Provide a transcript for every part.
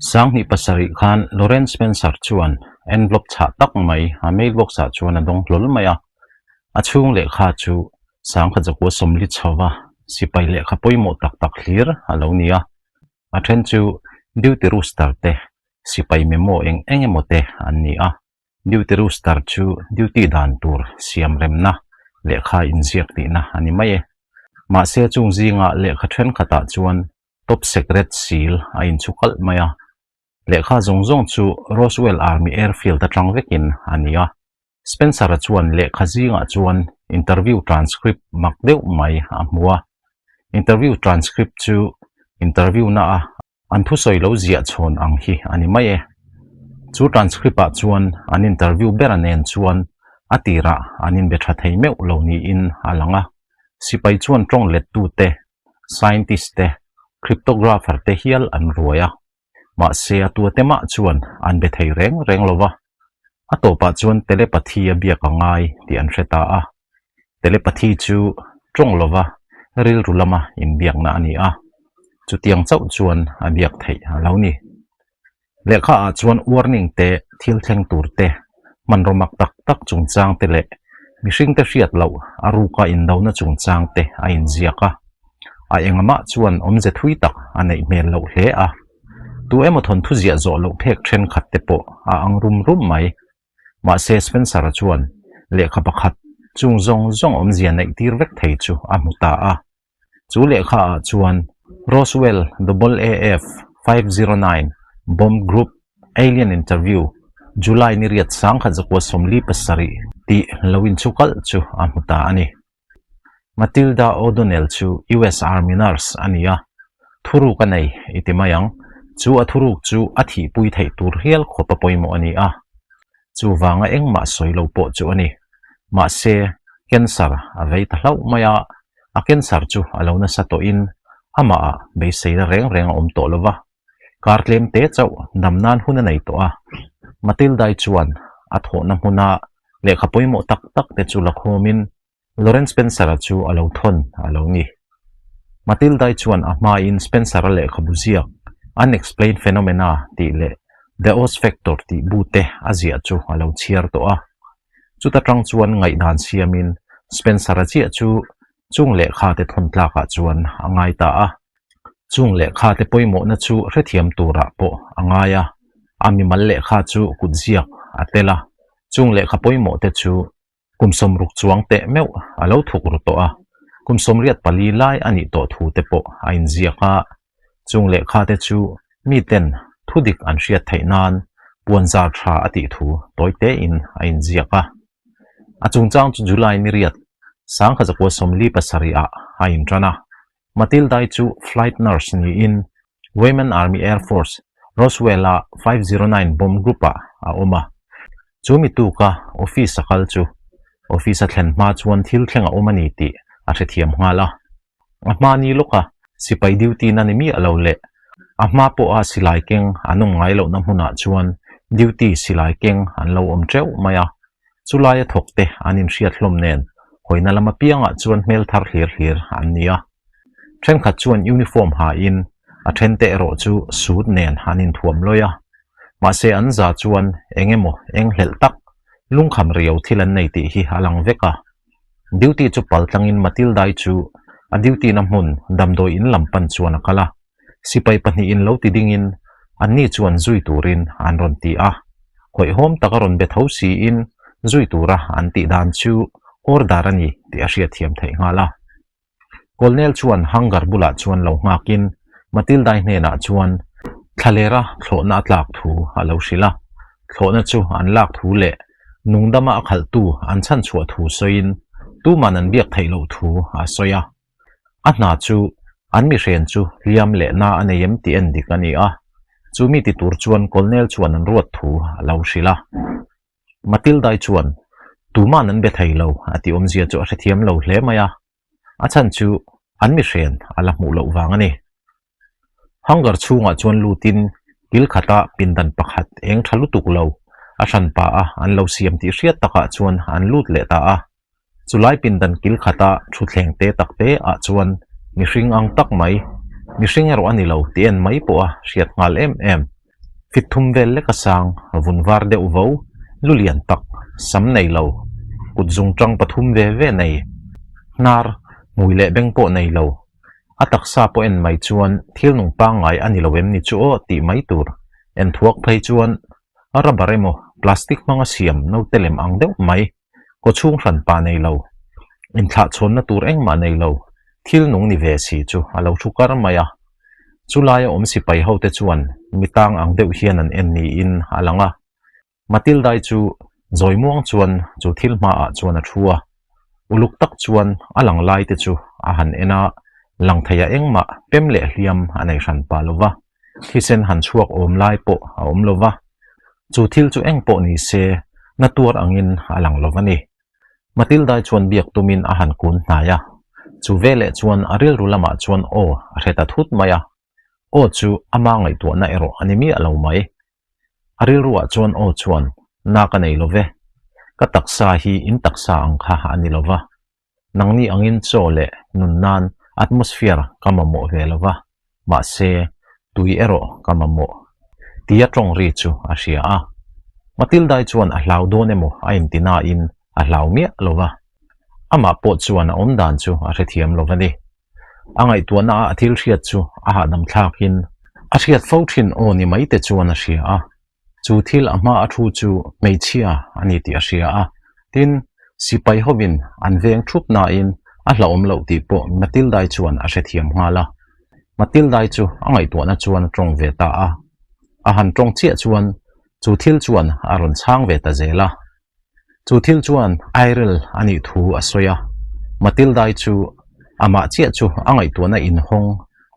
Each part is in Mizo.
27 khan Lawrence Spencer chuan envelope chhah tak mai a mailbox ah chuan a dawng hlawl mai a. A chhung lehkha chu 1940 chhova sipai lehkha pawimawh tak tak hlir a lo ni a. A then chu duty rooster te, sipai memo eng eng emaw te an ni a. Duty rooster chu duty dan tur siam remna lehkha inziak tihna a ni mai e. Mahse chung zinga lehkha thenkhatah chuan Top Secret seal a inchhu kalh mai a. Lehkha zawng zawng chu Roswell Army Airfield atang vekin a ni a. Spencer-a chuan lehkha zingah chuan interview transcript mak deuh mai a hmu a. Interview transcript chu interview na a an thusawi lo ziah chhawn ang hi a ni mai e. Chu transcript ah chuan an interview bera nen chuan a tirah an inbe tha thei meuh lo niin a lang a. Sipai chuan tawng lettute scientist te, cryptographer te hial an ruai a, mahse a tua te mah chuan an be thei reng reng lo va, a tawpah chuan telepathy a biak a ngai tih an hre ta a. Telepathy chu tawng lova rilru lama inbiakna a ni a, chutiang chauh chuan a biak theih a lo ni. Lehkha ah chuan warning te, thil thleng tur te, hmanraw mak tak tak chungchang te leh mihring te hriat loh a ruka indona chungchang te a inziak a. A engah chuan awmze thui tak a neih hmel loh hle a. Tu emaw thawnthu ziah zawh loh phek thenkhat te pawh a ang rum rum mai. Mahse Spencer-a chuan lehkha pakhat chung zawng zawng awmzia neih tir vek thei chu a hmu ta a. Chu lehkha ah chuan Roswell AAF 509 Bomb Group Alien Interview, July ni riat 1947 tih lo inchhu kalh chu a hmu ta a ni. Matilda O'Donnell chu US Army nurse a ni a, thuruk a nei i ti mai ang, chu a thuruk chu a thihpui theih tur hial khawp a pawimawh a ni a. Chuvanga engmah sawi lo pawh chu a ni. Mahse, cancer a vei ta hlauh mai a, a cancer chu a lo nasa tawhin amahah beiseina reng reng a awm tawh lo va. Kar tlem te chauh dam nan hun a nei tawh a. Matilda-i chuan a thawhna hmuna lehkha pawimawh tak tak te chu la khawmin Lawrence Spencer-a chu a lo thawn a lo ni. Matilda-i chuan a hmain Spencer-a lehkhabu ziak Unexplained Phenomena tih leh The Oz Factor tih bu te a ziah chu a lo chhiar tawh a. Chuta tang chuan ngaihdan siamin Spencer-a chiah chu chung lehkha te thawn tlakah chuan a ngai ta a. Chung lehkha te pawimawhna chu hrethiam turah pawh a ngai a, a mimal lehkha chu kutziak a tel a, chung lehkha pawimawh te chu Kum 60 chuang teh meuh a lo thuk ru tawh a, kum 84 lai a nih tawh thu te pawh a inziak a. Chung lehkha te chu miten thudik an hriat theih nan puanzar tha a tih thu tawi tein a inziak a. A chungchang chu July ni riat 1947 ah a intan a. Matilda-i chu flight nurse niin Women Army Air Force, Roswell-a 509 Bomb Group-ah a awm a. Chu mi tuka office a kal chu office a thlen hma chuan thil thleng a awm a ni tih a hrethiam nghal a. A hma ni lawka sipai duty na ni miah lo leh a hma pawha silai keng an awm ngai lohna hmunah chuan duty silai keng an lo awm teuh mai a. Chulaia thawkte an inhriat hlawm nen hawina lam apiangah chuan hmel thar hlir hlir an ni a. Thenkhat chuan uniform hain a thente erawh chu suit nen an inthuam lawi a. Mahse an za chuan eng emaw eng hlelh tak lungkham riau thil an nei tih hi a lang vek a. Duty chu pal tlangin Matilda-i chu a duty na hmun damdawi in lam pan chuan a kal a. Sipai pahnihin lo ti dingin anni chuan zui turin an rawn ti a, hawihhawm taka rawn be tho siin zui tura an tih dan chu order a ni tih a hriatthiam theih nghal a. Colonel chuan hangar bulah chuan lo nghakin Matilda-i hnenah chuan thlalera thlawhna a tlak thu a lo hrilh a, thlawhna chu an lak thu leh nungdama a khalhtu an chhanchhuah thu sawiin tuman an biak theih loh thu a sawi a. A hna chu an mihren chu hliam leh na a nei em tih en dik a ni a, chu mi ti tur chuan Colonel chuan an ruat thu a lo hrilh a. Matilda-i chuan, Tuman an be thei lo a tih awmzia chu a hrethiam lo hle mai a, a chhan chu an mihren a la hmuh loh vang a ni. Hangar chhungah chuan lutin kil khata pindan pakhat eng tha lutuk lo a hranpa a an lo siam tih hriat takah chuan an lut leh ta a. Chulai pindan kil khata thutthleng te tak te ah chuan mihring ang tak mai, mihring erawh a ni lo tih en mai pawh a hriat nghal em em. Fit thum vel lek a sang, vun var deuh vo, lu lian tak, sam nei lo, kut zungtang pathum ve ve nei, hnar, hmui leh beng pawh nei lo. A taksa pawh en mai chuan thil nung pangngai a ni lo em ni chu aw tih mai tur. En thuak phei chuan rubber emaw plastic hmanga siam naute lem ang deuh mai, kawchhung hranpa nei lo, inthlahchhawnna tur engmah nei lo, thil nung ni ve si chu a lo thu kar mai a. Chu laia awm sipai hote chuan mi tang ang deuh hian an en niin a lang a. Matildai chu zawi muang chuan chu thil hmaah chuan a thu a, uluk tak chuan a lang lai te chu a han en a, lang theiah engmah pem leh hliam a nei hran pah lo va, thisen han chhuak awm lai pawh a awm lo va, chu thil chu eng pawh ni se na tuar angin a lang lo va ni. Matildai chuan biak tumin a han kun hnai a, chu veleh chuan a rilru lamah chuan aw a hre ta thut mai a, aw chu ama ngaihtuahna erawh a ni miah lo mai. A rilruah chuan aw chuan, Na ka nei lo ve. Ka taksa hi in taksa ang kha a ni lo va. Nangni angin chaw leh nun nan atmosphere ka mamawh ve lo va, mahse tui erawh ka mamawh. Tia tawng ri chu a hria a. Matildai chuan a hlau dawn emaw a inti nain a hlau miah lo va. Amah pawh chuan a awmdan chu a hrethiam lo va ni. A ngaihtuahna a thil hriat chu a hahdam thlakin a hriat fo thin aw ni mai te chuan a hria a, chu thil a hma a thu chu hmeichhia a ni tih a hria a, tin, sipai hovin an veng thup nain a hlauhawm loh tih pawh Matildai chuan a hrethiam nghal a. Matildai chu a ngaihtuahna chuan a tawng ve ta a, a han tawng chiah chuan chu thil chuan a rawn chhang ve ta zel a. Chu thil chuan Airel a nih thu a sawi a, Matildai chu amah chiah chu a ngaihtuahna inhawng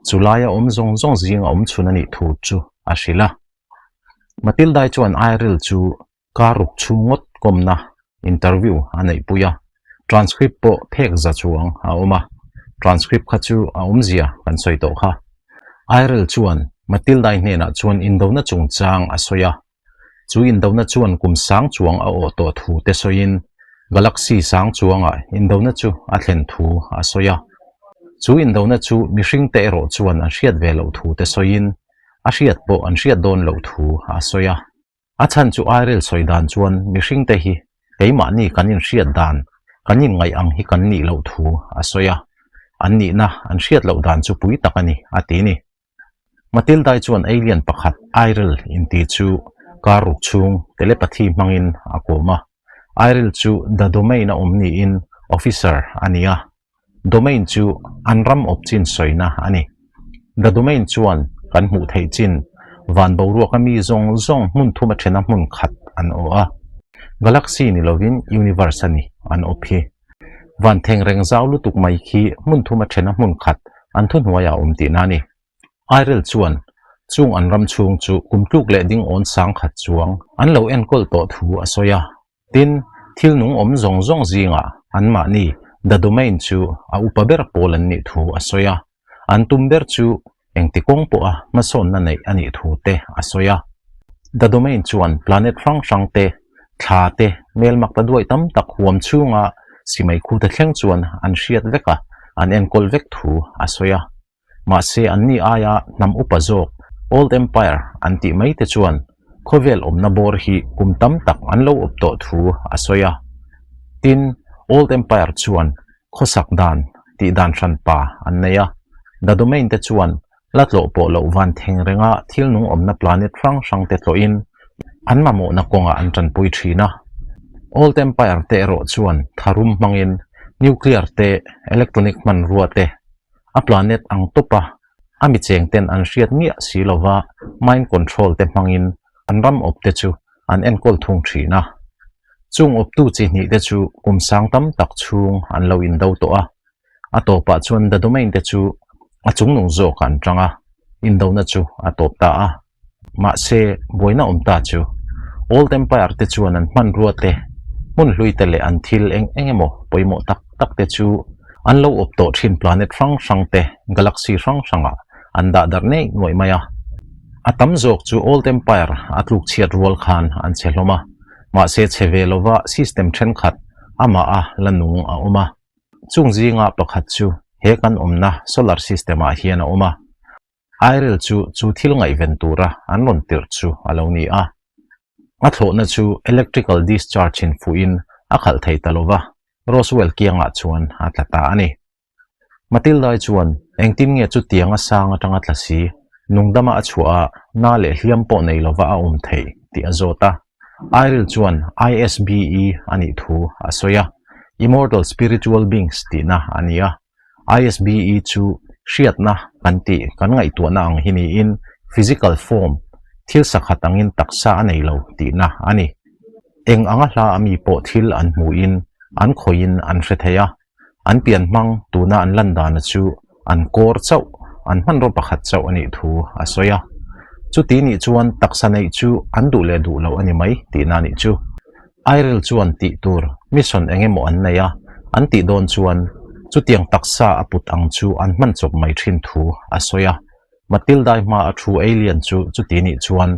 chu laia awm zawng zawng zinga awm chhun a nih thu chu a hrilh a. Matildai chuan Airel chu kar ruk chhung ngawt kawmna, interview, a neihpui a, transcript pawh phek za chuang a awm a, transcript kha chu a awmzia kan sawi tawh kha. Airel chuan Matildai hnenah chuan indona chungchang a sawi a, Chu indona chuan kum sang chuang a awh tawh thu te sawiin Galaxy sang chuangah indona chu a thlen thu a sawi a. Chu indona chu mihringte erawh chuan an hriat ve loh thu te sawiin a hriat pawh an hriat dawn loh thu a sawi a. A chhan chu Airel sawi dan chuan mihringte hi keimahni kan inhriat dan, kan inngaih ang hi kan nih loh thu a sawi a. An nihna an hriat loh dan chu pui tak a ni, a ti ni. Matildai chuan alien pakhat Airil inti chu kar ruk chhung telepathy hmangin a kawm a. Airil chu The Domain a awm niin officer a ni a. Domain chu an ram awp chin sawina a ni. The Domain chuan kan hmuh theih chin van boruaka mi zawng zawng hmun thuma thena hmun khat an awh a. Galaxy ni lovin universe a ni an awp hi. Van thengreng zau lutuk mai khi hmun thuma thena hmun khat an thuhnuaiah a awm tihna a ni. Airel chuan chung an ram chhung chu kum tluk leh ding awn sang khat chuang an lo enkawl tawh thu a sawi a. Tin, thil nung awm zawng zawng zingah anmahni The Domain chu a upa ber pawl an nih thu a sawi a. An tum ber chu engti kawng pawha hmasawnna neih a nih thu te a sawi a. The Domain chuan planet hrang hrang te, thla te, melmak ta duai tam tak huam chhunga simai khu te thleng chuan an hriat vek a, an enkawl vek thu a sawi a. Mahse anni aia hnam upa zawk, Old Empire an tih mai te chuan khawvel awmna bawr hi kum tam tak an lo awp tawh thu a sawi a. Tin, Old Empire chuan khawsak dan tih dan hranpa an nei a. The Domain te chuan la tlawh pawh loh van theng renga thil nung awmna planet hrang hrang te tlawhin an mamawhna kawngah an tanpui thin a. Old Empire te erawh chuan tharum hmangin nuclear te, electronic hmanrua te a planet ang tawpa a mi cheng ten an hriat miah si lova mind control te hmangin an ram awp te chu an enkawl thung thin a. Chung awptu chi hnih te chu kum sang tam tak chhung an lo indo tawh a. A tawpah chuan The Domain te chu a chungnung zawkah an tang a, indona chu a tawp ta a. Mahse, buaina awm ta chu Old Empire te chuan an hmanrua te, hmun hlui te leh an thil eng eng emaw pawimawh tak tak te chu an lo awp tawh thin planet hrang hrang te, galaxy hrang hrangah an dah darh neih nuaih mai a. A tam zawk chu Old Empire a tluk chhiat rual khan an chhe hlawm a, mahse chhe ve lova system thenkhat amah a la nung a awm a. Chung zinga pakhat chu he kan awmna solar system ah hian a awm a. Airel chu chu thil ngaihven tura an rawn tirh chu a lo ni a. A thlawhna chu electrical discharge in fuhin a khalh thei ta lova, Roswell kiangah chuan a tla ta a ni. Matilda-i chuan engtin nge chutiang a sang atanga tla si, nungdama a chhuah a, na leh hliam pawh nei lova a awm theih tih a zawt a. Airil chuan ISBE a nih thu a sawi a, Immortal Spiritual Beings tihna a ni a. ISBE chu hriatna kan tih kan ngaihtuahna ang hi niin physical form, thil sakhat angin taksa a nei lo tihna a ni. Eng anga hla a mi pawh thil an hmuhin an khawihin an hre thei a. An pian hmang tuna an lan dana chu an kawr chauh, an hmanraw pakhat chauh a nih thu a sawi a. Chuti nih chuan taksa neih chu an duh leh duh loh a ni mai tihna a nih chu. Airel chuan tih tur mission eng emaw an nei a, an tih dawn chuan chutiang taksa a put ang chu an hman chawp mai thin thu a sawi a. Matilda-i hma a thu alien chu chuti nih chuan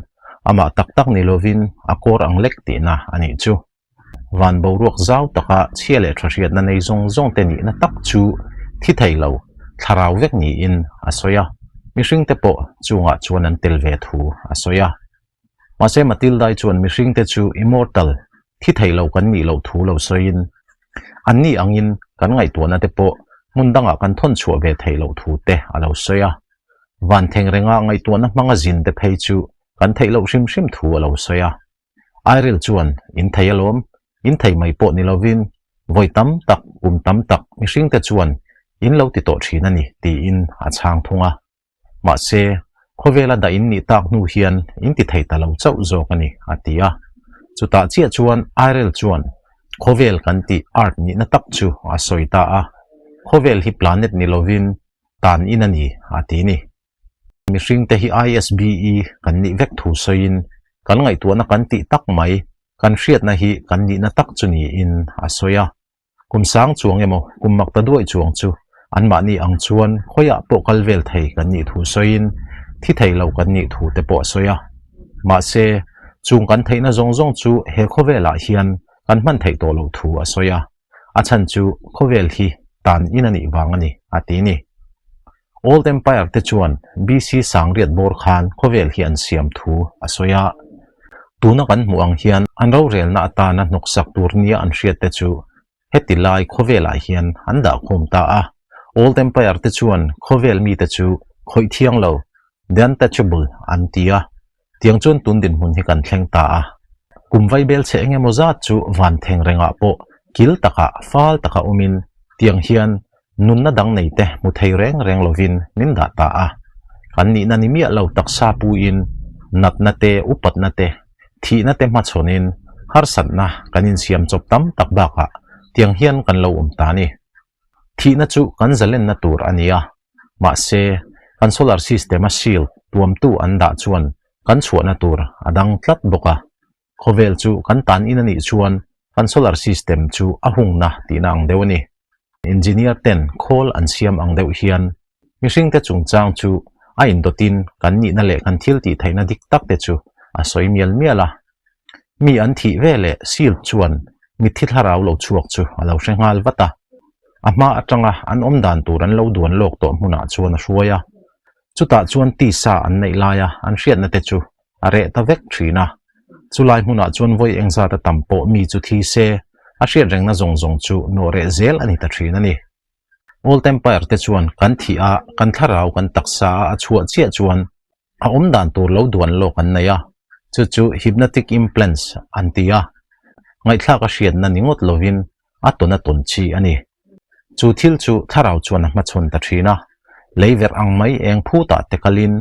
amah tak tak ni lovin a kawr ang lek tihna a nih chu. Van boruak zau taka chhia leh tha hriatna nei zawng zawng te nihna tak chu thi thei lo, thlarau vek niin a sawi a, mihringte pawh chungah chuan an tel ve thu a sawi a. Mahse Matilda-i chuan mihringte chu immortal, thi thei lo kan nih loh thu lo sawiin, anni angin kan ngaihtuahna te pawh hmun dangah kan thawn chhuah ve theih loh thu te a lo sawi a. Van theng renga ngaihtuahna hmanga zin te phei chu kan theih loh hrim hrim thu a lo sawi a. Airil chuan in thei alawm, in thei mai pawh ni lovin vawi tam tak, kum tam tak mihringte chuan in lo ti tawh thin a ni tiin a chhang thung a. Mahse, khawvela dah in nih tak hnu hian in ti thei ta lo chauh zawk a ni, a ti a. Chutah chiah chuan Airel chuan khawvel kan tih art nihna tak chu a sawi ta a. Khawvel hi planet ni lovin tan in a ni, a ti ni. Mihringte hi ISBE kan nih vek thu sawiin kan ngaihtuahna kan tih tak mai, kan hriatna hi kan nihna tak chu niin a sawi a. Kum sang chuang emaw kum mak ta duai chuang chu anmahni ang chuan khawiah pawh kal vel thei kan nih thu sawiin thi thei lo kan nih thu te pawh a sawi a. Mahse, chung kan theihna zawng zawng chu he khawvelah hian kan hman theih tawh loh thu a sawi a. A chhan chu khawvel hi tan in a nih vang a ni, a ti ni. Old Empire te chuan BC sangriat bawr khan khawvel hi an siam thu a sawi a. Tuna kan hmuh ang hian an rorelna atana hnawksak tur nia an hriat te chu heti lai khawvelah hian an dahkhawm ta a. Old Empire te chuan khawvel mite chu khawih thiang lo, the untouchable, an ti a. Tiang chuan tun dinhmun hi kan thleng ta a. Kum vaibel chhe eng emaw zat chu van theng rengah pawh kil takah fal taka awmin tiang hian Nunna dang nei te hmu thei reng reng lovin min dah ta a. Kan nihna ni miah lo taksa puiin natna te, upatna te, thihna te hmachhawnin harsatna kan insiam chawp tam tak bakah tiang hian kan lo awm ta a ni. Thihna chu kan zalenna tur a ni a, mahse kan solar system a shield tuamtu an dah chuan kan chhuahna tur a dang tlat bawk a. Khawvel chu kan tan in a nih chuan kan solar system chu a hungna tihna ang deuh a ni. Engineer ten khawl an siam ang deuh hian mihringte chungchang chu a indawtin kan nihna leh kan thil tih theihna dik tak te chu a sawi mial mial a. Mi an thih ve leh shield chuan mitthi thlarau lo chhuak chu a lo hre nghal vat a. A hma atanga an awm dan tur an lo duan lawk tawh hmunah chuan a hruai a. Chutah chuan tisa an neih laia an hriatna te chu a reh ta vek thin a. Chulai hmunah chuan vawi engzat a tam pawh mi chu thi se, a hriat rengna zawng zawng chu nawh reh zel a ni ta thin a ni. Old Empire te chuan kan thih a, kan thlarau kan taksa a a chhuah chiah chuan a awm dan tur lo duan lawk an nei a, chu chu hypnotic implants an ti a, ngaihthlak a hriatna ni ngawt lovin a tawn a tawn chi a ni. Chu thil chu thlarau chuan a hmachhawn ta thin a, lei verh ang mai eng phutah te kalin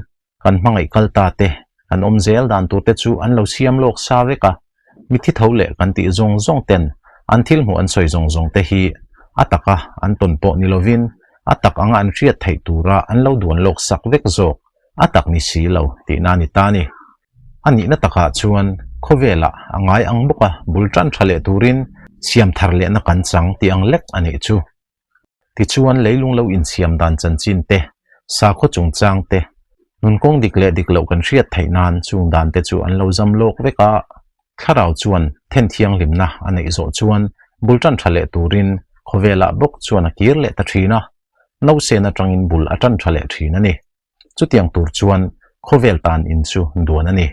Kan hmangaih kal ta te, kan awm zel dan tur te chu an lo siam lawk sa vek a, mithi tho leh kan tih zawng zawng ten an thil hmuh an sawi zawng zawng te hi a taka an tawn pawh ni lovin a tak anga an hriat theih tura an lo duan lawk sak vek zawk a tak ni si lo tihna a ni ta a ni. A nihna takah chuan khawvelah a ngai ang bawk a bul tan tha leh turin siam thar lehna kan chang tih ang lek a nih chu. Tichuan leilung lo insiam dan chanchin te, sakhaw chungchang te, nun kawng dik leh dik loh kan hriat theih nan chung dan te chu an lo zam lawk vek a. Thlarau chuan then thianghlimna a neih zawh chuan bul tan tha leh turin khawvelah bawk chuan a kir leh ta thin a, nausen atangin bul a tan tha leh thin a ni. Chutiang tur chuan khawvel tan in chu duan a ni.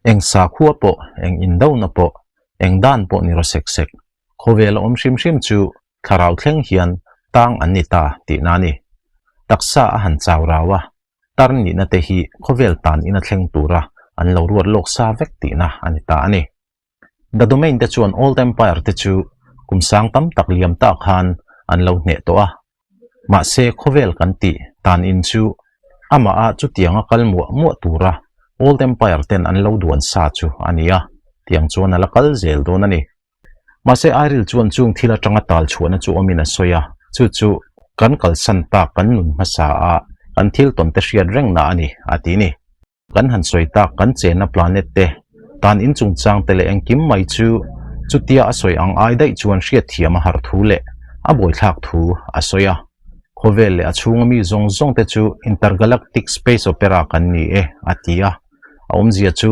Eng sakhua pawh, eng indona pawh, eng dan pawh ni raw sek sek, khawvel a awm hrim hrim chu thlarau thleng hian tang an ni ta tihna a ni. Taksa a han chau rau a, tar nihna te hi khawvel tan in a thleng tura an lo ruat lawk sa vek tihna a ni ta a ni. The Domain te chuan Old Empire te chu kum sang tam tak liam ta khan an lo hneh tawh a. Mahse khawvel kan tih tan in chu amah a chutiang a kal muah muah tura Old Empire ten an lo duan sa chu a ni a, tiang chuan a la kal zel dawn a ni. Mahse Iril chuan chung thil atanga tal chhuahna chu awmin a sawi a, chu chu kan kalsan tak kan nun hmasa a kan thil tawn te hriat rengna a ni a ti ni. Kan han sawi tak kan chenna planet te tan in chungchang te leh engkim mai chu chutia a sawi ang ai daih chuan hriatthiam a har thu leh a buaithlak thu a sawi a. Khawvel leh a chhunga mi zawng zawng te chu intergalactic space opera kan ni e a ti a. A awmzia chu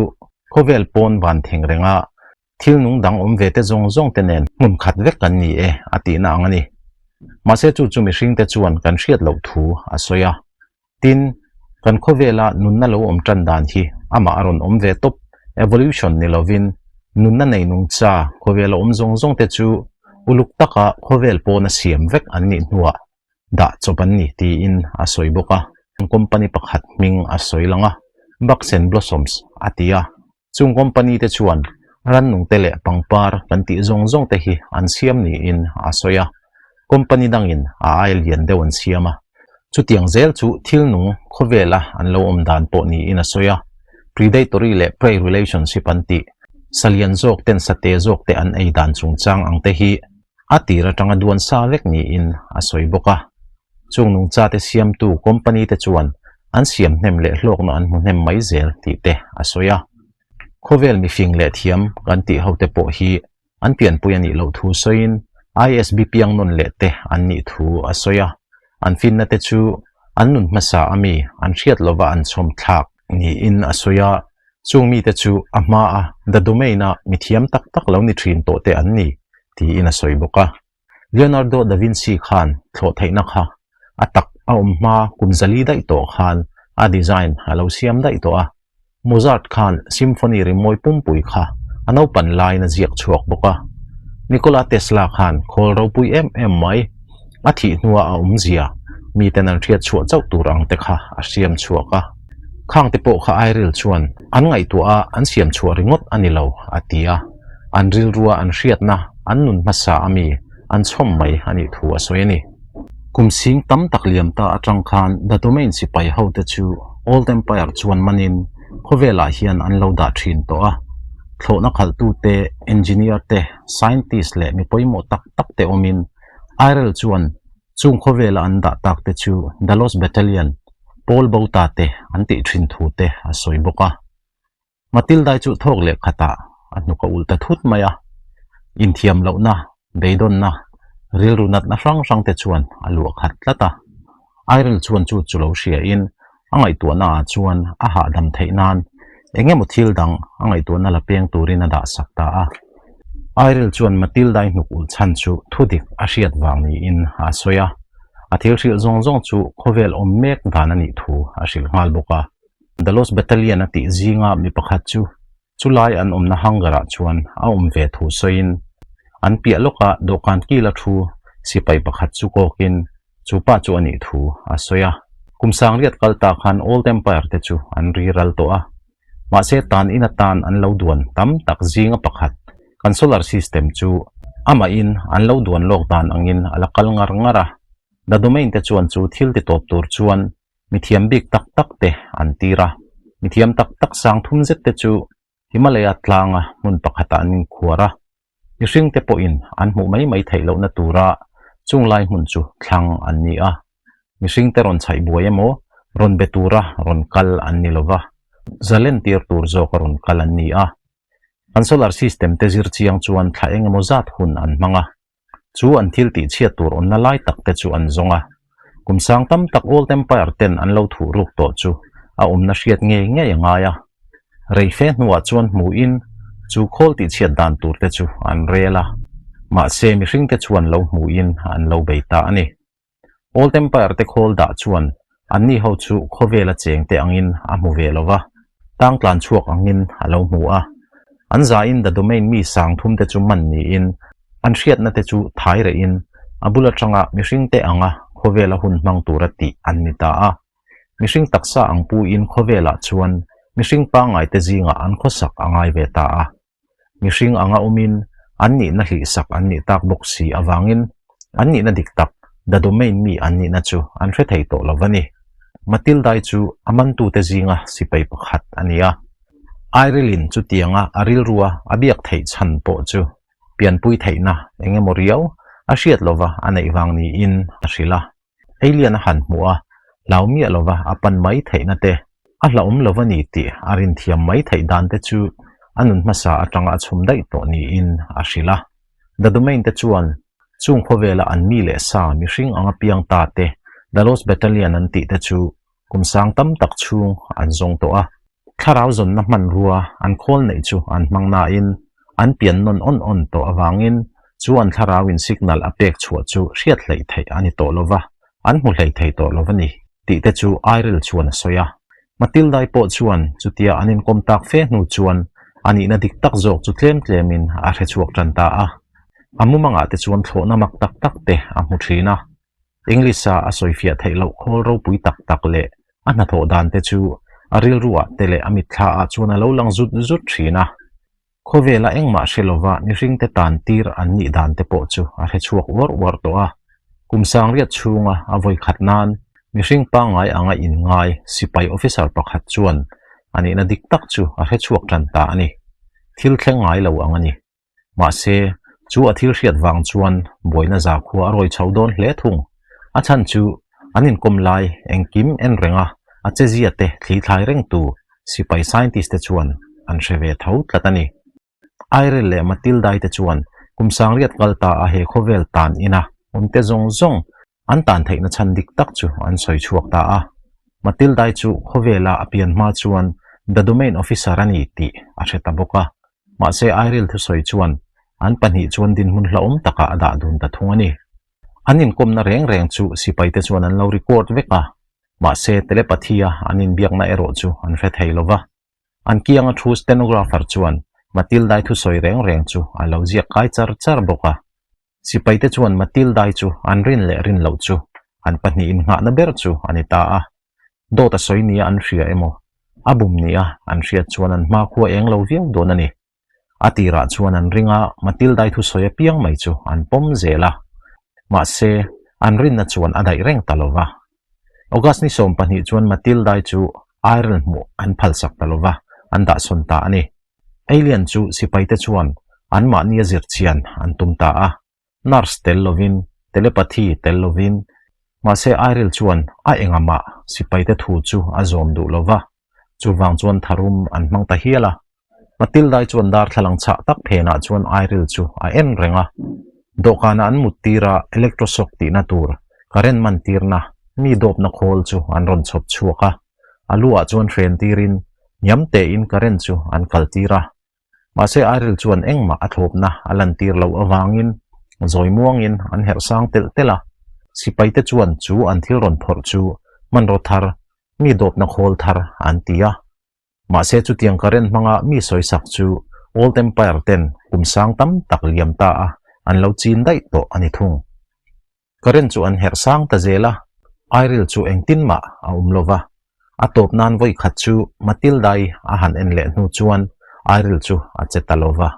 khawvel pawn van theng renga thil nung dang awm ve te zawng zawng te nen hmun khat vek kan ni e a tihna ang a ni. Mahse chu chu mihring te chuan kan hriat loh thu a sawi a. Tin, kan khawvela nunna lo awm tan dan hi amah a rawn awm ve tawp, evolution ni lovin, nunna nei nungcha khawvela awm zawng zawng te chu uluk taka khawvel pawna siam vek an nih hnuah dah chawp an ni tiin a sawi bawk a. Company pakhat hming a sawi lang a, Bugs and Blossoms a ti a. Chung company te chuan rannung te leh pangpar kan tih zawng zawng te hi an siam niin a sawi a, company dangin a aia lian deuh an siam a. Chutiang zel chu thil nung khawvela an lo awm dan pawh niin a sawi a, predatory leh prey relationship an tih, sa lian zawk ten sa te zawk te an ei dan chungchang ang te hi a tir atanga duan sa vek niin a sawi bawk a. Chung nungchate siamtu company te chuan an siam hnem leh hlawkna an hmu hnem mai zel tih te a sawi a. Khawvel mifing leh thiam kan tih ho te pawh hi an pianpui a nih loh thu sawiin ISB piang nawn leh te an nih thu a sawi a. An finna te chu an nun hmasa a mi an hriat lova an chhawm thlak niin a sawi a. Chung mite chu a hmaa The Domain-a mithiam tak tak lo ni thin tawh te an ni tiin a sawi bawk a. Leonardo da Vinci khan thlawh theihna kha a tak a awm hma kum zali daih tawh khan a design a lo siam daih tawh a. Mozart khan symphony rimawi pumpui kha a naupan laiin a ziak chhuak bawk a. Nikola Tesla khan khawl ropui em em mai a thih hnua a awmzia miten an hriat chhuah chauh tur ang te kha a siam chhuak a. Khang te pawh kha Airil chuan an ngaihtuah a an siam chhuah ringawt a ni lo a ti a. An rilrua an hriatna an nun hmasa a mi an chhawm mai a nih thu a sawi a ni. Kum sing tam tak liam ta atang khan The Domain sipai ho te chu Old Empire chuan manin khawvelah hian an lo dah thin tawh a. Thlawhna khalhtu te, engineer te, scientist leh mi pawimawh tak tak te awmin Airel chuan chung khawvela an dah tak te chu The Lost Battalion, Pawl Bota te an tih thin thu te a sawi bawk a. Matildai chu thawk leh khatah a hnuk a ulh ta thut mai a, inthiam lohna, beidawnna, rilru natna hrang hrang te chuan a luah khat tlat a. Airel chuan chu chu lo hriain a ngaihtuahna ah chuan a hahdam theih nan eng emaw thil dang a ngaihtuahna la peng turin a dah sak ta a. Airel chuan Matildai hnuk ulh chhan chu thudik a hriat vang niin a sawi a, a thil hrilh zawng zawng chu khawvel awm mek dan a nih thu a hrilh nghal bawk a. The Lost Battalion a tih zinga mi pakhat chu chulai an awmna hangar-ah chuan a awm ve thu sawiin an piah lawkah dawhkan kila thu sipai pakhat chu kawkin chu pa chu a nih thu a sawi a. Kum sangriat kal ta khan Old Empire te chu an ri ral tawh a, mahse tan in atan an lo duan tam tak zinga pakhat kan solar system chu amahin an lo duan lawk dan angin a la kal ngar ngar a. The Domain te chuan chu thil ti tawp tur chuan Mithiam bik tak tak te an tir a, mithiam tak tak sang thum zet te chu Himalaya tlanga hmun pakhatah an inkhuar a, mihring te pawhin an hmuh mai mai theih lohna tura chung lai hmun chu thlang an ni a. Mihring te rawn chhaih buai emaw, rawn be tura rawn kal an ni lova, zalen tir tur zawka rawn kal an ni a. An solar system te zir chiang chuan thla eng emaw zat hun an hmang a. Chu an thil tih chhiat tur awmna lai tak te chu an zawng a. Kum sang tam tak Old Empire ten an lo thuh ruk tawh chu a awmna hriat ngei ngei a ngai a. Rei fe hnuah chuan hmuhin chu khawl tih chhiat dan tur te chu an rel a. Mahse mihring te chuan lo hmuhin an lo bei ta a ni. Old Empire te khawl dah chuan Anni ho chu khawvela cheng te angin a hmu ve lo va, tang tlan chhuak angin a lo hmu a. An zain The Domain mi sang thum te chu man niin an hriatna te chu thai rehin a bul atanga mihring te anga khawvela hun hmang tura tih an ni ta a. Mihring taksa ang puin khawvelah chuan mihring pangngai te zingah an khawsak a ngai ve ta a. Mihring anga awmin an nihna hlihsak an nih tak bawk si avangin an nihna dik tak The Domain mi an nihna chu an hre thei tawh lo va ni. Matilda-i chu a mantute zinga sipai pakhat a ni a. Airelin chutianga a rilrua a biak theih chhan pawh chu pianpui theihna eng emaw riau a hriat lova a neih vang niin a hrilh a. Alien a han hmuh a, hlau miah lova a pan mai theihna te, a hlauhawm lo a ni tih a rinthiam mai theih dan te chu a nun hmasa atanga a chhum daih tawh niin a hrilh a. The Domain te chuan chung khawvela an mi leh sa mihring anga piang ta te The Lost Battalion an tih te chu kum sang tam tak chhung an zawng tawh a. Thlarau zawnna hmanrua an khawl neih chu an hmang nain an pian nawn awn awn tawh avangin chu an thlarauin signal a pek chhuah chu hriat hleih theih a ni tawh lova, an hmu hlei thei tawh lo a ni tih te chu Airil chuan a sawi a. Matildai pawh chuan chutia an inkawm tak fe hnu chuan a nihna dik tak zawk chu tlem tlemin a hre chhuak tan ta a. A mumangah te chuan thlawhna mak tak tak te a hmu thin a. English-a a sawifiah theih loh khawl ropui tak tak leh a hnathawh dan te chu a rilruah te leh a mitthlaah chuan a lo lang zut zut thin a. Khawvela engmah hre lova mihringte tan tir an nih dan te pawh chu a hre chhuak uar uar tawh a. Kum sangriat chhunga a vawi khat nan mihring pangngai anga inngai sipai officer pakhat chuan a nihna dik tak chu a hre chhuak tan ta a ni. Thil thleng ngai lo ang a ni. Mahse, chu a thil hriat vang chuan buaina zakhua a rawi chho dawn hle thung. A chhan chu an inkawm lai engkim en renga a chezia te thli thlai rengtu sipai scientist te chuan an hre ve tho tlat a ni. Airel leh Matildai te chuan kum sangriat kal ta a he khawvel tan ina awmte zawng zawng An tan theihna chhan dik tak chu an sawi chhuak ta a. Matildai chu khawvela a pian hma chuan The Domain Officer a ni tih a hre ta bawk a. Mahse Airil thusawi chuan an pahnih chuan dinhmun hlauhawm takah a dah dun ta thung a ni. An inkawmna reng reng chu sipaite chuan an lo record vek a, mahse telepathy-a an inbiakna erawh chu an hre thei lo va. An kianga thu stenographer chuan Matildai thusawi reng reng chu a lo ziak kai char char bawk a. Sipaite chuan Matildai chu an rin leh rin loh chu an pahnih innghahna ber chu a ni ta a. Dawt a sawi nia an hria emaw, a bum nia an hriat chuan an hmakhua eng lo viau dawn a ni. A tirah chuan an ring a, Matildai thusawi apiang mai chu an pawm zel a. Mahse, an rinna chuan a daih reng ta lo va. August ni 20 chuan Matildai chu Ireland hmuh an phalsak ta lo va, an dahsawn ta a ni. Alien chu sipaite chuan anmahnia zir chian an tum ta a, nurse tel lovin, telepathy tel lovin. Mahse Airil chuan a engah mah sipaite thu chu a zawm duh lo va, chuvang chuan tharum an hmang ta hial a. Matildai chuan darthlalang chhah tak phenah chuan Airil chu a en reng a. Dawhkanah an mut tir a, electroshock tihna tur, current man tirna, mi dawpna khawl chu an rawn chhawp chhuak a. A luah chuan hren tirin hniam tein current chu an kal tir a. Mahse Airil chuan engmah a thlawpna a lantir loh avangin zawi muangin an herh sang telh telh a. Sipaite chuan chu an thil rawn phawrh chu hmanraw thar, mi dawpna khawl thar an ti a. Mahse chutiang current hmanga mi sawisak chu Old Empire ten kum sang tam tak liam ta a an lo chin daih tawh a ni thung. Current chu an herh sang ta zel a, Airil chu engtin mah a awm lo va. A tawp nan vawi khat chu Matildai a han en leh hnu chuan Airil chu a che ta lo va,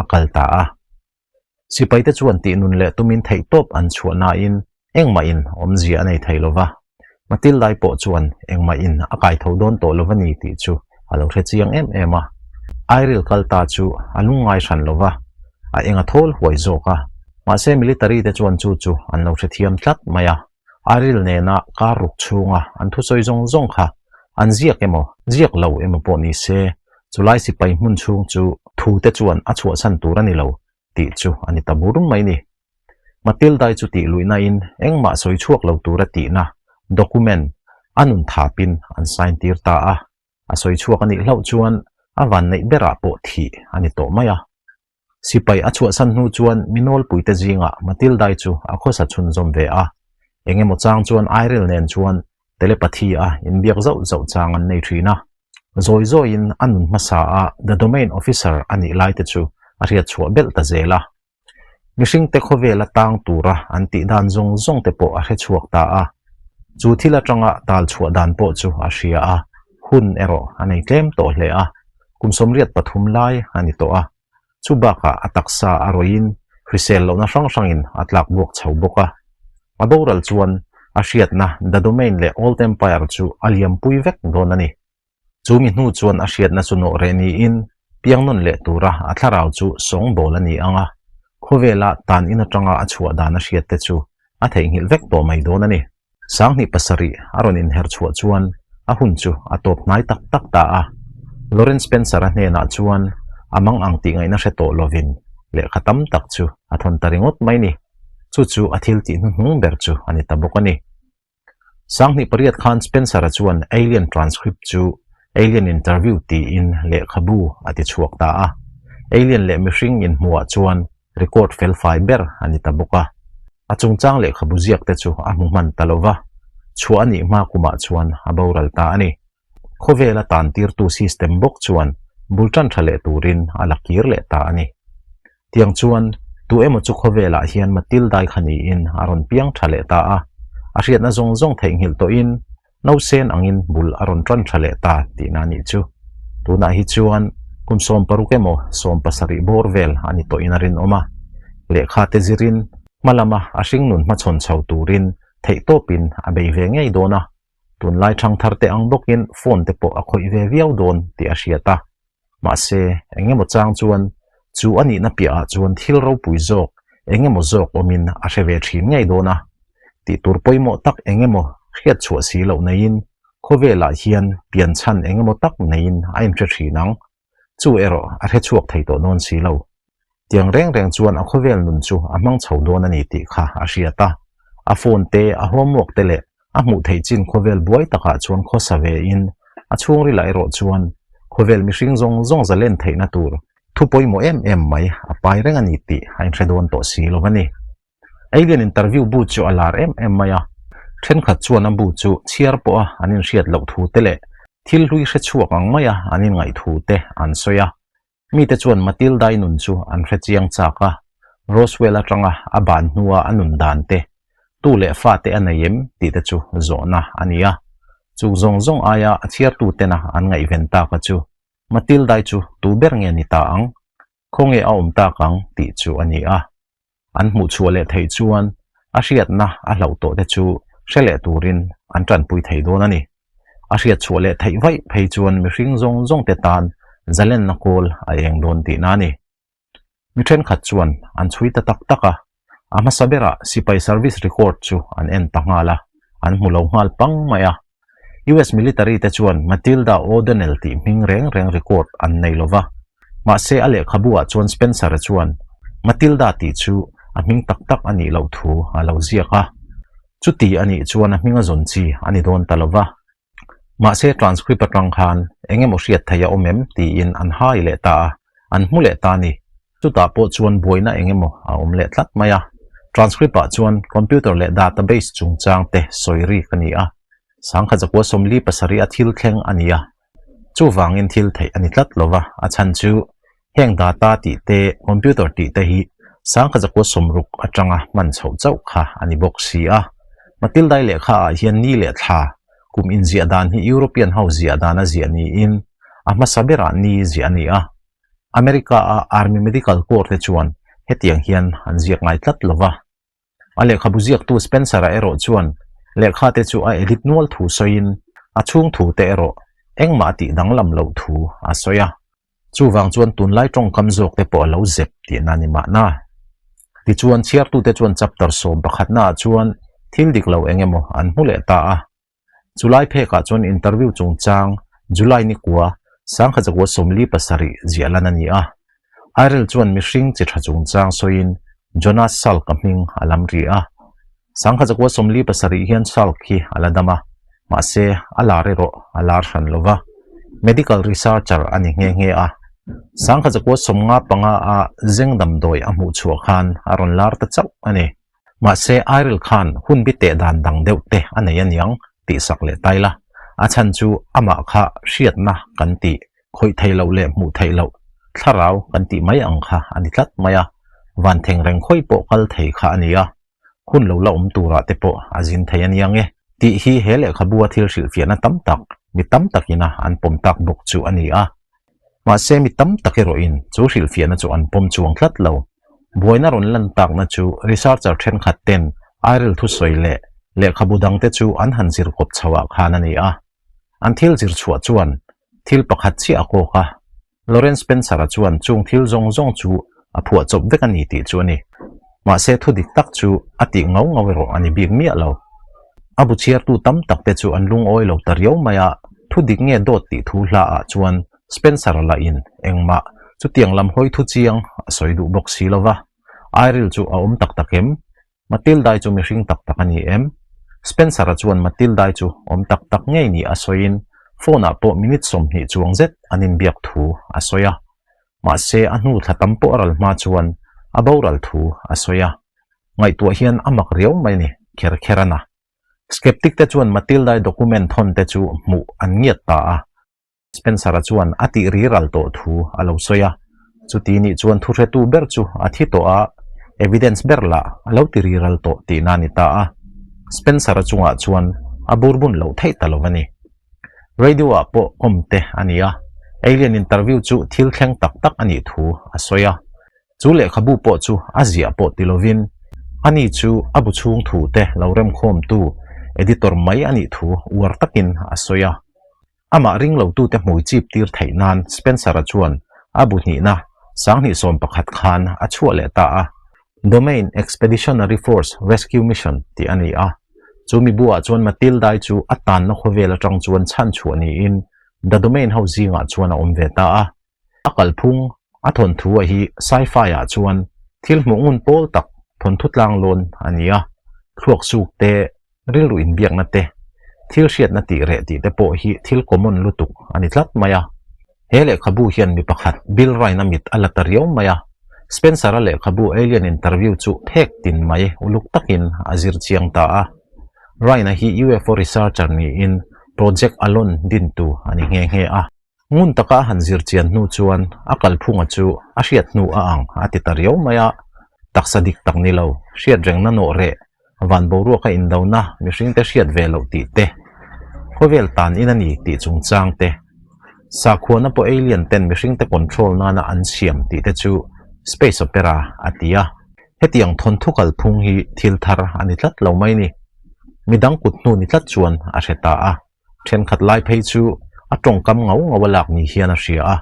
a kal ta a. Sipaite chuan tih nun leh tumin theihtawp an chhuah nain engmahin awmzia a nei thei lo va. Matildai pawh chuan engmahin a kai tho dawn tawh lo va ni tih chu a lo hre chiang em em a. Airil kal ta chu a lungngai hran lo va, a eng a thawl huai zawk a. Mahse military te chuan chu chu an lo hrethiam tlat mai a. Airil nena kar ruk chhunga an thusawi zawng zawng kha an ziak emaw, ziak lo emaw pawh ni se, chulai sipai hmun chhung chu thu te chuan a chhuahsan tur a ni lo tih chu a ni ta bur mai ni. Matildai chu tih luihnain engmah sawi chhuak lo tura tihna document a nun thapin an sign tir ta a, a sawi chhuak a nih hlauh chuan a vanneih berah pawh thih a ni tawh mai a. Sipai a chhuahsan hnu chuan mi nawlpuite zingah Matildai chu a khawsa chhunzawm ve a, engemaw chang chuan Airil nen chuan. Telepathy a inbiak zauh zauh chang an nei thin a. Zawi zawiin a nun hmasa a The Domain Officer a nih lai te chu a hriat chhuah belh ta zel a. Mihringte khawvela tang tura an tih dan zawng zawng te pawh a hre chhuak ta a. Chu thil atanga tal chhuah dan pawh chu a hria a, hun erawh a nei tlem tawh hle a. Kum 83 lai a ni tawh a. Chu bakah a taksa a rawiin hrisel lohna hrang hrangin a tlak buak chho bawk a. A boral chuan a hriatna The Domain leh Old Empire chu a liampui vek dawn a ni. Chu mi hnu chuan a hriatna chu nawh reh niin piang nawn leh tura a thlarau chu sawngbawl a ni ang a, khawvela tan in atanga a chhuah dan a hriatte chu a theihnghilh vek tawh mai dawn a ni. 2007 a rawn inher chhuah chuan a hun chu a tawp hnai tak tak ta a. Lawrence Spencer-a hnenah chuan a mang ang tih ngaihna hre tawh lovin lehkha tam tak chu a thawn ta ringawt mai ni. Chu chu a thil tih hnuhnung ber chu a ni ta bawk a ni. 2008 khan Spencer-a chuan Alien Transcript chu Alien Interview tiin lehkhabu a ti chhuak ta a. Alien leh mihring inhmuhah chuan record felfai ber a ni ta bawk a. A chungchang lehkhabu ziak te chu a hmu hman ta lo va, chhuah a nih hma kumah chuan a boral ta a ni. Khawvela tantirtu system bawk chuan bul tan tha leh turin a la kir leh ta a ni. Tiang chuan tu emaw chu khawvelah hian Matildai kha niin a rawn piang tha leh ta a, a hriatna zawng zawng theihnghilh tawhin Nausen angin bul a rawn tan tha leh ta tihna a nih chu. Tunah hi chuan kum 60 emaw 70 bawr vel a ni tawhin a rinawm a. Lehkha te zirin hma lama a hringnun hmachhawn chho turin theihtawpin a bei ve ngei dawn a. Tunlai thangthar te ang bawkin phone te pawh a khawih ve viau dawn tih a hriat a. Mahse, eng emaw chang chuan chu a nihna piahah chuan thil ropui zawk eng emaw zawk awmin a hre ve thin ngei dawn a. Tih tur pawimawh tak eng emaw hriat chhuah si loh neiin khawvelah hian pian chhan eng emaw tak neiin a inhre thin ang. Chu erawh a hre chhuak thei tawh dawn si lo. Tiang reng reng chuan a khawvel nun chu a hmang chho dawn a ni tih kha a hriat a. A phone te, a homework te leh a hmuh theih chin khawvel buai takah chuan khawsa ve in a chhungrilah erawh chuan khawvel mihring zawng zawng zalen theihna tur thu pawimawh em em mai a pai reng a ni tih a inhre dawn tawh si lo a ni. Alien interview bu chu a lar em em mai a, thenkhat chuan a bu chu chhiar pawha an inhriat loh thu te leh thil hlui hre chhuak ang maia an inngaih thu te an sawi a. Mite chuan Matilda-i nun chu an hre chiang chak a, Roswell atanga a ban hnua a nun dan te, tu leh fate a nei em tih te chu zawhna a ni a. Chu zawng zawng aia a chhiartu tena an ngaihven taka chu Matilda-i chu tu ber nge ni ta ang, khawnge a awm tak ang tih chu a ni a. An hmuh chhuah leh theih chuan a hriatna a hlauh tawh te chu hre leh turin an tanpui thei dawn a ni. A hriat chhuah leh theih vaih phei chuan mihring zawng zawng te tan zalenna kawl a eng dawn tihna a ni. Mi thenkhat chuan an chhui ta tak tak a, a hmasa berah sipai service record chu an en ta nghal a, an hmu lo nghal pang mai a. US military te chuan Matilda O'Donnell tih hming reng reng record an nei lo va. Mahse a lehkhabu ah chuan Spencer-a chuan Matilda tih chu a hming tak tak a nih loh thu a lo ziak a. Chuti a nih chuan a hming a zawn chi a ni dawn ta lo va. Mahse transcript atang khan eng emaw hriat theih a awm em tiin an hai leh ta a, an hmu leh ta a ni. Chutah pawh chuan buaina eng emaw a awm leh tlat mai a. Transcript ah chuan computer leh database chungchang te sawi rik a ni a. 1947 a thil thleng a ni a, chuvangin thil theih a ni tlat lo va, a chhan chu heng data tih te, computer tih te hi 1960 atanga hman chhoh chauh kha a ni bawk si a. Matildai lehkha ah hian ni leh thla kum inziah dan hi European ho ziah dan a ziah niin a hmasa berah ni ziah a ni a. America a Army Medical Corps te chuan hetiang hian an ziak ngai tlat lo va. A lehkhabu ziaktu Spencer-a erawh chuan lehkha te chu a edit nual thu sawiin a chhung thu te erawh engmah a tih danglam loh thu a sawi a. Chuvang chuan tunlai tawngkam zawk te pawh a lo zep tihna a ni mahna. Tichuan chhiartute chuan chapter 11 ah chuan thil dik lo eng emaw an hmu leh ta a. Chulai phekah chuan interview chungchang July ni kua 1947 ziah lan a ni a. Irel chuan mihring chi tha chungchang sawiin Jonas Salk-a hming a lam ri a. 1947 hian Salk hi a la dam a, mahse a lar erawh a lar hran lo va. Medical researcher a ni nghe nghe a. 1955 a zeng damdawi a hmuh chhuah khan a rawn lar ta chauh a ni. Mahse, Irel khan hun bi teh dan dang deuh te a nei aniang. tihsak leh ta ila, a chhan chu amah kha hriatna kan tih, khawih theih loh leh hmuh theih loh, thlarau kan tih mai ang kha a ni tlat mai a, van theng reng khawi pawh kal thei kha a ni a, hun lo la awm turah te pawh a zin thei a nia nge tih hi he lehkhabua thil hrilhfiahna tam tak mi tam takina an pawm tak bawk chu a ni a. Mahse mi tam tak erawhin chu hrilhfiahna chu an pawm chuang tlat lo. Buaina rawn lan takna chu researcher thenkhat ten Airil thusawi leh lehkhabu dangte chu an han zir kawp chhoah khan a ni a. An thil zir chhuah chuan thil pakhat chiah a kawk a, Lawrence Spencer-a chuan chung thil zawng zawng chu a phuah chawp vek a ni tih chu a ni. Mahse thu dik tak chu a tih ngau ngau erawh a ni bik miah lo. A bu chhiartu tam tak te chu an lungawi lo ta riau mai a, thu dik nge dawt tih thu hla ah chuan Spencer-a lahin engmah chutiang lam hawi thu chiang a sawi duh bawk si lo va. Airil chu a awm tak tak em? Matilda-i chu mihring tak tak a ni em? Spencer-a chuan Matilda-i chu awm tak tak ngei ni a sawiin phone-ah pawh minute 20 chuang zet an inbiak thu a sawi a. Mahse, a hnu thla tam pawh a ral hma chuan a boral thu a sawi a. Ngaihtuah hian a mak riau mai ni, kher kher a na. Skeptic te chuan Matilda-i document thawn te chu hmuh an ngiat ta a. Spencer-a chuan a tih ri ral tawh thu a lo sawi a, chuti nih chuan thuhretu ber chu a thi tawh a, evidence ber lah a lo ti ri ral tawh tihna a ni ta a. Spencer-a chungah chuan a burbun loh theih ta lo a ni. Radio-ah pawh awm te a ni a, alien interview chu thil thleng tak tak a nih thu a sawi a. Chu lehkhabu pawh chu a ziah pawh ti lovin ani chu a bu chhung thu te lo remkhawmtu editor mai a nih thu uar takin a sawi a. Amah ring lotute hmui chip tir theih nan Spencer-a chuan a bu hnihna 2011 khan a chhuah leh ta a. Domain Expeditionary Force Rescue Mission tih a ni a. Chu mi buah chuan Matilda-i chu a tanna khawvel atang chuan chhanchhuah niin The Domain ho zingah chuan a awm ve ta a. A kalphung, a thawnthu a hi sci-fi ah chuan thil hmuh ngun pawl tak thawnthu tlanglawn a ni a, thluak suk te, rilru inbiakna te, thil hriatna tih reh tih te pawh hi thil common lutuk a ni tlat mai a. He lehkhabu hian mi pakhat Bill Ryan-a mit a la ta riau mai a, Spencer-a lehkhabu Alien Interview chu phek tin mai uluk takin a zir chiang ta a. Ryan-a hi UFO researcher niin Project Alon dintu a ni nghe nghe a. Ngun taka a han zir chian hnu chuan a kalphunga chu a hriat hnu a ang a ti ta riau mai a, taksa dik tak ni lo, hriat rengna nawh reh, van boruaka indona mihringte hriat ve loh tih te, khawvel tan in a ni tih chungchang te, sakhuana pawh alien ten mihringte control nana an siam tih te chu space opera a ti a. Hetiang thawnthu kalphung hi thil thar a ni tlat lo mai ni. Midang kut hnu ni tlat chuan a hre ta a. Thenkhat lai phei chu a tawngkam ngau ngau a lak ni hian a hria a,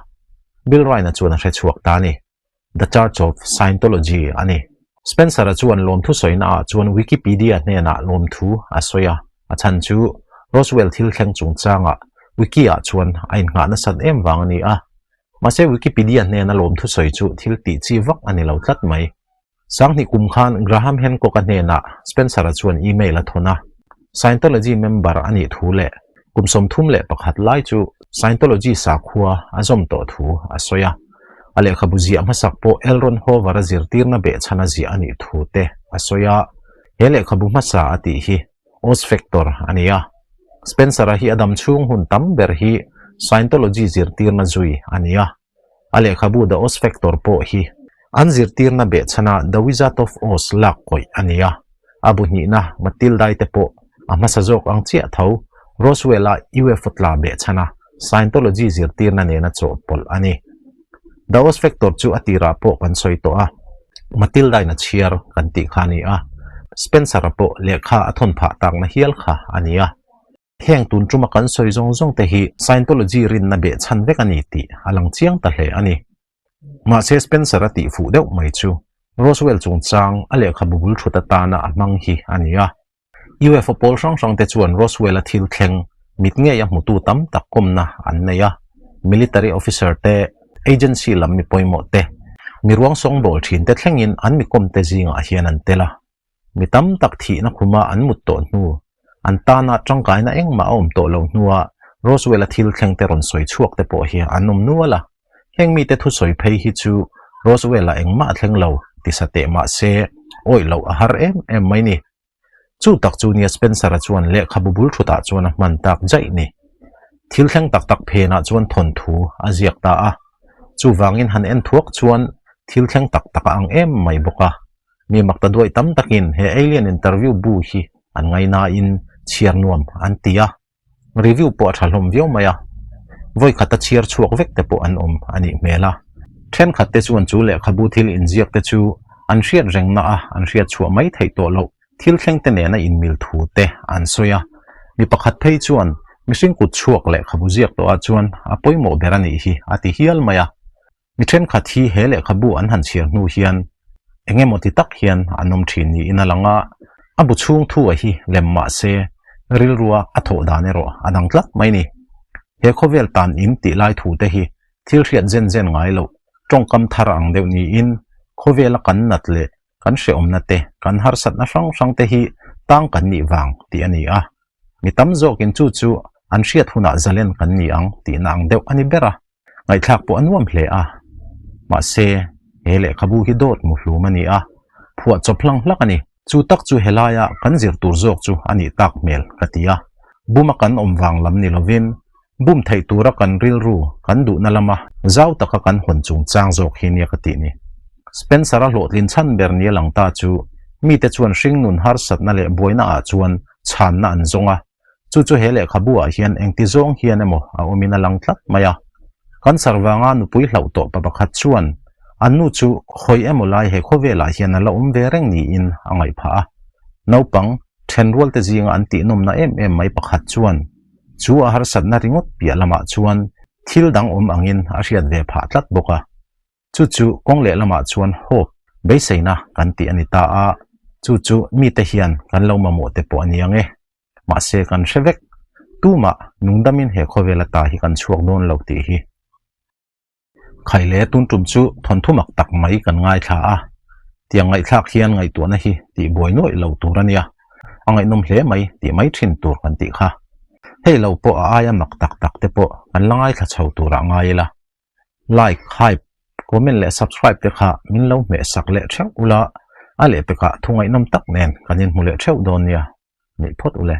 Bill Ryan-a chuan a hre chhuak ta a ni. The Church of Scientology a ni. Spencer-a chuan lawmthu sawina ah chuan Wikipedia hnenah lawmthu a sawi a, a chhan chu Roswell thil thleng chungchangah Wiki-ah chuan a innghah nasat em vang a ni a. Mahse Wikipedia hnena lawmthu sawi chu thil tih chi vak a ni lo tlat mai. 2000 kum khan Graham Hancock-a hnenah Spencer-a chuan email a thawn a, Scientology member a nih thu leh kum 31 lai chu Scientology sakhua a zawm tawh thu a sawi a. A lehkhabu ziah hmasak pawh L. Ron Hubbard-a zirtirna behchhan a ziah a nih thu te a sawi a. He lehkhabu hmasa a tih hi Oz Factor a ni a. Spencer-a hi a dam chhung hun tam ber hi Scientology zirtirna zui a ni a. A lehkhabu The Oz Factor pawh hi an zirtirna behchhana The Wizard of Oz lak kawih a ni a, a bu hnihna Matilda-i te pawh a hmasa zawk ang chiah tho Roswell-a UFO tla behchhana Scientology zirtirna nena chawhpawlh a ni. The Oz Factor chu a tirah pawh kan sawi tawh a, Matilda-in a chhiar kan tih kha a ni a, Spencer-a pawh lehkha a thawn phah takna hial kha a ni a. Heng tun tuma kan sawi zawng zawng te hi Scientology rinna behchhan vek a ni tih a lang chiang ta hle a ni. Mahse Spencer a tih fuh deuh mai chu Roswell chungchang a lehkhabu bul thut atana a hmang hi a ni a. UFO pawl hrang hrang te chuan Roswell a thil thleng mit ngei a hmutu tam tak kawmna an nei a. Military officer te, agency lam mi pawimawh te, mi ruang sawngbawl thin te thlengin an mi kawm te zingah hian an tel a. Mi tam tak thihna khuma an mut tawh hnu, an tana tangkaina engmah a awm tawh loh hnua Roswell-a thil thlengte rawn sawi chhuak te pawh hi an awm nual a. Heng mite thusawi phei hi chu Roswell-a engmah a thleng lo ti sa teh mah se, awih loh a har em em mai ni. Chu tak chu nia Spencer-a chuan lehkhabu bul thutah chuan a hman tak jaih ni. Thil thleng tak tak phenah chuan thawnthu a ziak ta a. Chuvangin han en thuak chuan thil thleng tak tak a ang em mai bawk a. Mi mak ta duai tam takin he Alien Interview bu hi an ngainain chhiar nuam an ti a. Review pawh a tha hlawm viau mai a, vawi khata chhiar chhuak vek te pawh an awm a nih hmel a. Thenkhat te chuan chu lehkhabu thil inziak te chu an hriat rengna a an hriat chhuah mai theih tawh loh thil thleng te nena inmil thu te an sawi a. Mi pakhat phei chuan mihring kut chhuak lehkhabu ziak tawh ah chuan a pawimawh ber a nih hi a ti hial mai a. Mi thenkhat hi he lehkhabu an han chhiar hnu hian eng emaw ti tak hian an awm thin niin a lang a, a bu chhung thu a hi lem mah se rilrua a thawh dan erawh a dang tlat mai ni. He khawvel tan in tih lai thu te hi thil hriat zen zen ngai loh tawngkam thar ang deuh niin khawvela kan nat leh kan hrehawmna te, kan harsatna hrang hrang te hi tang kan nih vang tih a ni a. Mi tam zawkin chu chu an hriat hunah zalen kan ni ang tihna ang deuh a ni ber a. Ngaihthlak pawh a nuam hle a, mahse he lehkhabu hi dawt muhlum a ni a, phuah chawp hlang hlak a ni. Chu tak chu helaia kan zir tur zawk chu a nih tak hmel ka ti a, buma kan awm vang lam ni lovin bum theih tura kan rilru kan duhna lama zau taka kan hawn chungchang zawk hi nia ka tih ni. Spencer-a hlawhtlin chhan ber nia lang ta chu mite chuan hringnun harsatna leh buaina ah chuan chhanna an zawng a, Chu chu he lehkhabu ah hian engti zawng hian emaw a awmin a lang tlat mai a. Cancer vanga nupui hlauh tawh pa pakhat chuan an nu chu hawi emaw lai he khawvelah hian a la awm ve reng niin a ngaih phah a. Naupang thenrual te zinga an tihnawmna em em mai pakhat chuan chu a harsatna ringawt piah lamah chuan thil dang awm angin a hriat ve phah tlat bawk a. Chu chu kawng lehlamah chuan hope, beiseina kan tih a ni ta a, chu chu mite hian kan lo mamawh te pawh a ni ang e. Mahse kan hre vek, tumah nungdamin he khawvel ata hi kan chhuak dawn lo tih hi. Khaile tun tum chu thawnthu mak tak mai kan ngaithla a, tiang ngaihthlak hian ngaihtuahna hi tih buai nuaih lo tur a nia, a ngaihnawm hle mai tih mai thin tur kan tih kha. Hei lo pawh a aia mak tak tak te pawh kan la ngaithla chho turah ngai ila. Like, hype, comment leh subscribe te kha min lo hmeh sak leh theuh ula, a lehpekah thu ngaihnawm tak nen kan inhmu leh theuh dawn nia, nih phawt ule.